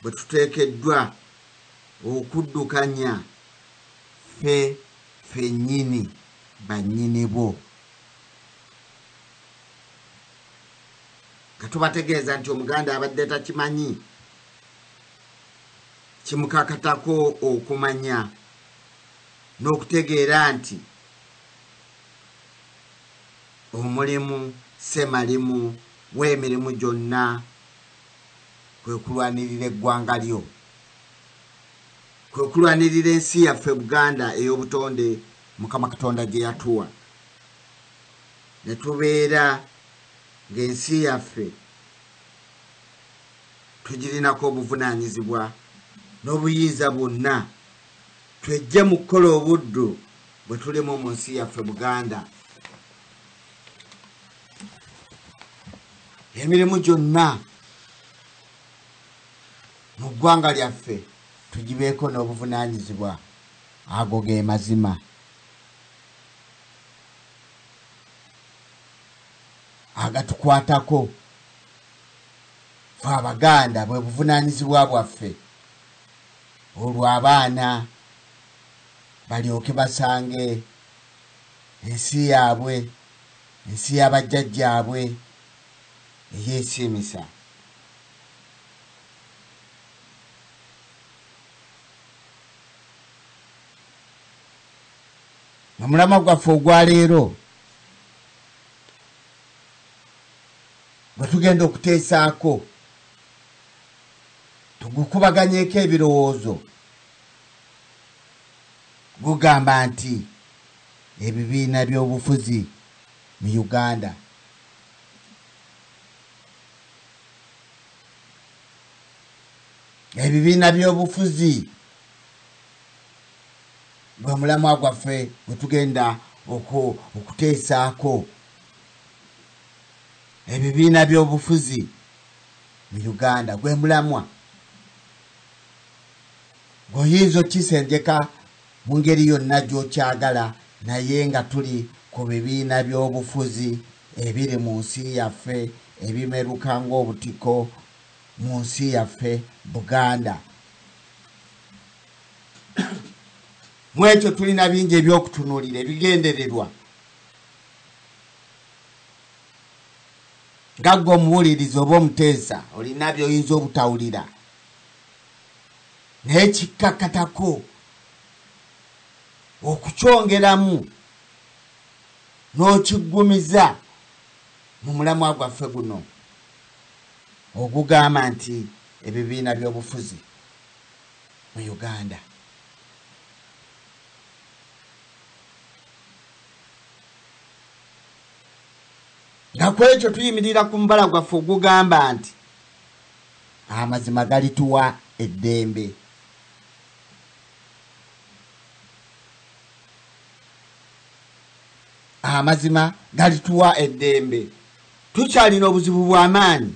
bwe tuteekeddwa okuddukanya ffe ffennyini bannyini bwo. Nga tubategeeza nti Omuganda abadde takimanyi kimukakatako okumanya n'okutegeera nti omulimu ssemalimu w'emirimu gyonna kwe kulwanirira eggwanga lyo, kwe kulwanirira ensi yaffe Buganda ey'obutonde Mukama Katonda gye yatuwa, ne tubeera ng'ensi yaffe tugirinako obuvunaanyizibwa n'obuyinza bwonna, twejje mu kukola obuddu bwe tulimu mu nsi yaffe Buganda. Emirimu gyonna mu ggwanga lyaffe tugibeeko n'obuvunaanyizibwa. Ago ge mazima agatukwatako ffe Abaganda, bwe buvunaanyizibwa bwaffe, olwo abaana balyoke basange ensi yaabwe, ensi y'abajjajjaabwe eyeesiimisa. Omulamwa gwaffe ogwaleero gwe tugenda okuteesaako tugukubaganyeeko ebirowoozo gugamba nti ebibiina by'obufuzi mu Uganda. Ebibiina by'obufuzi gwe mulamwa gwaffe gwe tugenda okuteesaako. Ebibiina by'obufuzi mu Uganda gwe mulamwa gw'oyinza okukisengeka mu ngeri yonna gy'okyagala, naye nga tuli ku bibiina by'obufuzi ebiri mu nsi yaffe ebimeruka ng'obutiko mu nsi yaffe Buganda. Mu ekyo tulina bingi eby'okutunuulira ebigendererwa. Nga ggwe omuwuliriza oba omuteesa olina by'oyinza obutawulira, naye kikkakatako okukyongeramu n'okiggumiza mu mulamwa gwaffe guno ogugamba nti ebibiina by'obufuzi mu Uganda. Nga ku ekyo tuyimirira ku mubala gwaffe ogugamba nti amazima galituwa eddembe. Amazima galituwa eddembe. Tukyalina obuzibu bw'amaanyi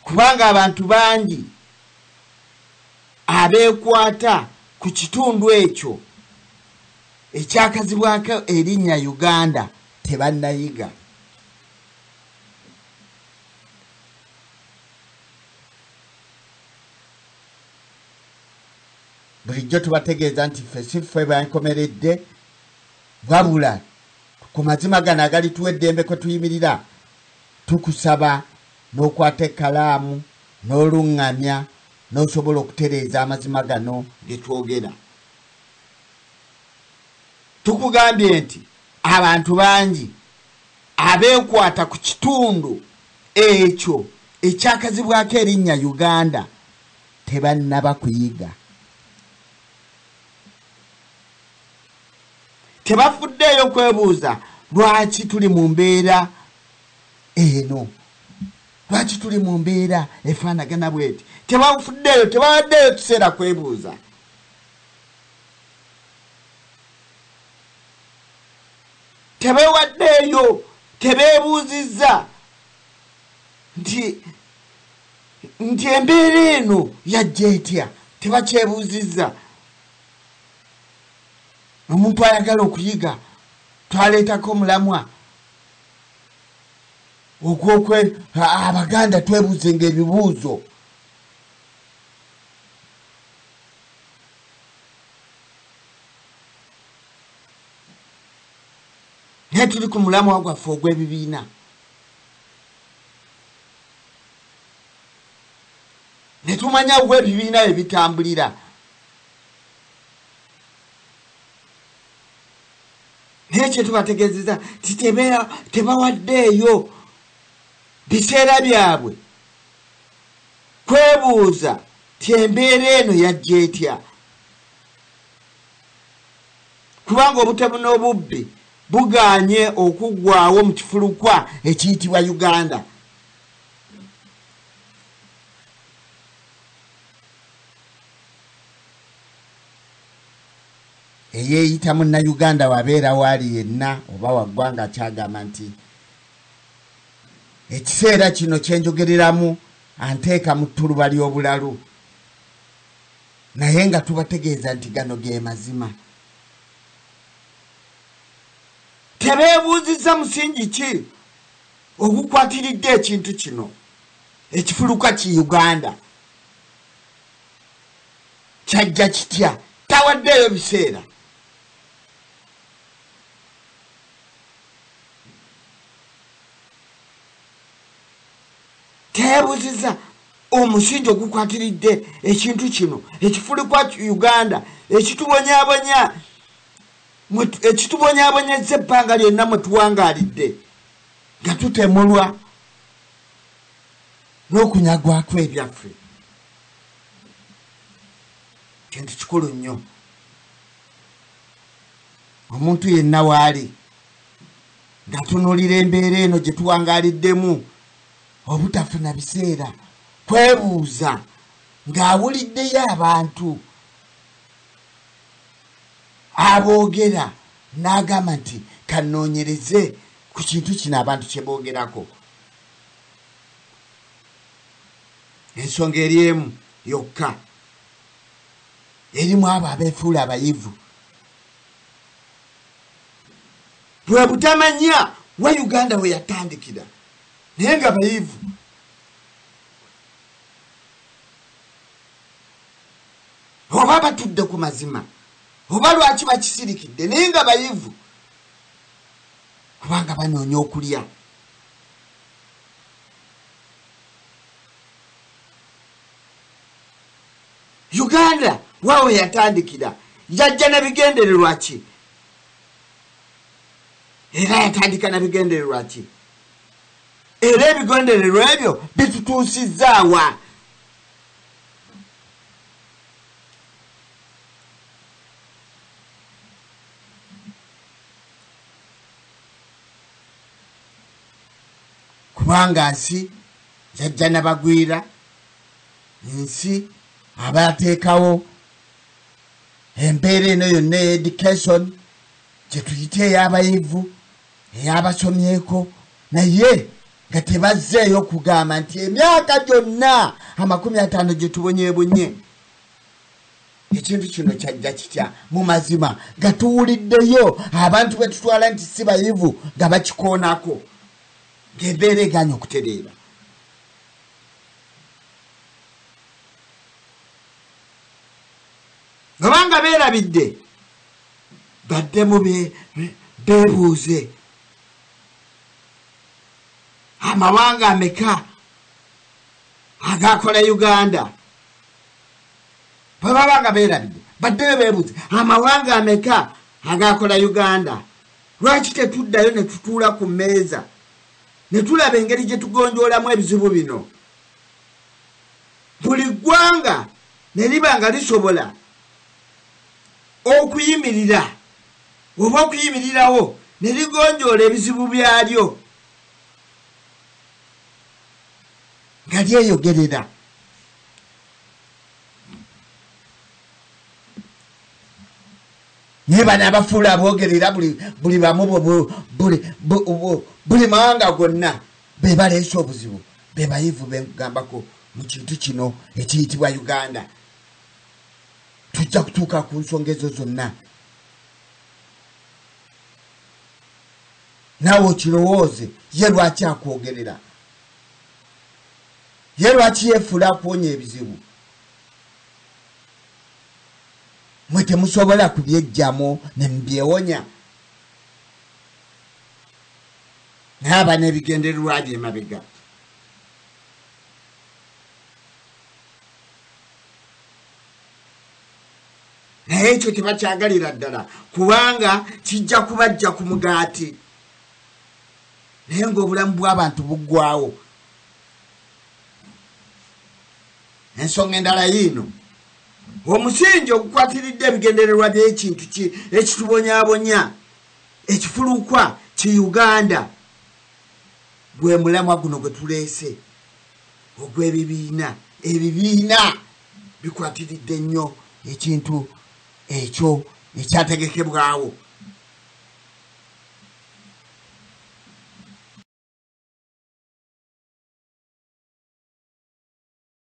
kubanga abantu bangi abeekwata ku kitundu ekyo ekyakazibwako erinnya Uganda tebannayiga. Bulijjo tubategeeza nti ffe si ffe bankomeredde, wabula ku mazima gano agalituwa eddembe kwe tuyimirira, tukusaba n'okwata ekkalaamu n'oluŋŋamya n'osobola okutereeza amazima gano ge twogera. Tukugambye nti abantu bangi abeekwata ku kitundu ekyo ekyakazibwako erinnya Uganda tebannaba kuyiga. Tebafuddeeyo kwebuuza lwaki tuli mu mbeera eno, lwaki tuli mu mbeera efaanagana bweti. Tebafuddeeyo, tebabaddeeyo kiseera kwebuuza. Tebewaddeeyo, tebeebuuzizza nti embeera eno yajja etya, tebakyebuuzizza. Omuntu ayagala okuyiga twaleetako omulamwa ogw'okwe Abaganda twebuuzenga ebibuuzo. Naye tuli ku mulamwa gwaffe ogw'ebibiina. Ne tumanya bwe ebibiina bwe bitambulira. Naye kye tubategeezeza ti tebawaddeeyo biseera byabwe kwebuuza ti embeera eno yajja etya, kubanga obutemu n'obubbi bugaanye okuggwawo mu kifulukwa ekiyitibwa Uganda. Eyeeyita munnayuganda wabeera waali yenna oba waggwanga akyagamba nti ekiseera kino kyenjogereramu anteeka mu ttuluba ly'obulalu, naye nga tubategeeza nti gano ge mazima. Tebeebuuzizza musingi ki ogukwatiridde ekintu kino ekifuluka ki Uganda kyajja kitya, tawaddeeyo biseera. Teyeebuuzizza omusingi ogukwatiridde ekintu kino ekifulukwa Uganda ekitubonyabonya, ekitubonyaabonyezza ebbanga lyonna mwe tuwangaalidde nga tutemulwa n'okunyagwako ebyaffe. Kintu kikulu nnyo omuntu yenna waali ng'atunuulira embeera eno gye tuwangaaliddemu obutafuna biseera kwebuuza ng'awuliddeyo abantu aboogera n'agamba nti kanoonyereze ku kintu kino abantu kye boogerako. Ensonga eri emu yokka erimu abo abeefuula abayivu bwe butamanya wa Uganda we yatandikira, naye nga bayivu. Oba batudde ku mazima oba lwaki bakisirikidde, naye nga bayivu kubanga banoonya okulya. Uganda waawe yatandikira yajja na bigendererwa ki? Era yatandika na bigendererwa ki? Era ebigendererwa ebyo bitutuusizaawa? Kubanga nsi yajja nabagwira, nsi abateekawo embeera eno yonna education gye tuyita ey'abayivu ey'abasomyeko, naye nga tebazzeeyo kugamba nti emyaka gyonna 50 gye tubonyeebonye ekintu kino kyajja kitya. Mu mazima nga tuwuliddeyo abantu be tutwala nti si bayivu nga bakikoonako ng'embeera egaanye okutereera. Obanga beerabidde baddemu beebuuze amawanga ameka agakola Uganda. Bwe baba nga beerabidde baddeyo beebuuze amawanga ameka agakola Uganda. Lwaki tetuddayo ne tutuula ku mmeeza ne tulaba engeri gye tugonjoolamu ebizibu bino? Buli ggwanga ne liba nga lisobola okuyimirira oba okuyimirirawo ne ligonjoola ebizibu byalyo nga lyeyogerera. Naye bano abafuula aboogerera buli bamu buli mawanga gonna be baleese obuzibu, be bayivu benkugambako mu kintu kino ekiyitibwa Uganda. Tujja kutuuka ku nsonga ezo zonna. Naawe okirowooze, ye lwaki akwogerera? Ye lwaki yeefuula akuwonya ebizibu? Mwe temusobola kubyejjamu ne mubyewonya. Naye aba n'ebigendererwa bye emabega. Naye ekyo tebakyagalira ddala, kubanga kijja kubajja ku mugaati, naye ng'obulamu bw'abantu buggwawo. Ensonga endala yiino, omusingi ogukwatiridde ebigendererwa by'ekintu ki ekitubonyaabonya, ekifulukwa ki Uganda, gwe mulamwa guno gwe tuleese ogw'ebibiina. Ebibiina bikwatiridde nnyo ekintu ekyo ekyategekebwawo.